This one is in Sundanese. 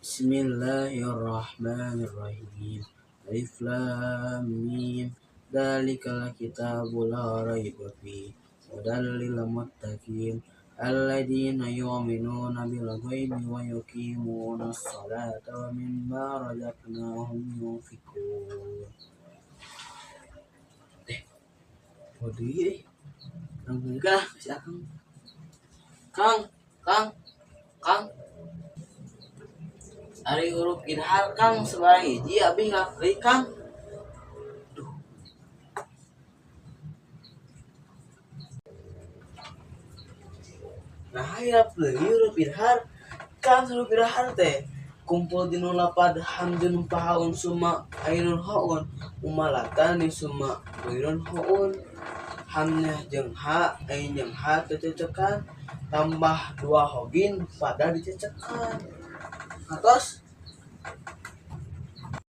Bismillahirrahmanirrahim. Alif lam mim. Dzalikal kitabu la raiba fihi hudal lil muttaqin alladzina yu'minuna bil ghaibi wa yuqimuna sholata wa mimma razaqnahum yunfiqun. Waduh, eh. Kang kah si Akang. Kang, Kang, Kang. Ari huruf idhar, Kang, sabaraha hiji? Abi ngapli, Kang. Duh. Nah, hilap deui huruf idhar. Kang, huruf idhar teh kumpul dinu lapad hamzun fahaun summa ainun haun muhmalatani summa ghainun haun. Hamnya jeung ha, ain jeung ha teu cocokan, tambah dua hogin pada dicecekan. Atos.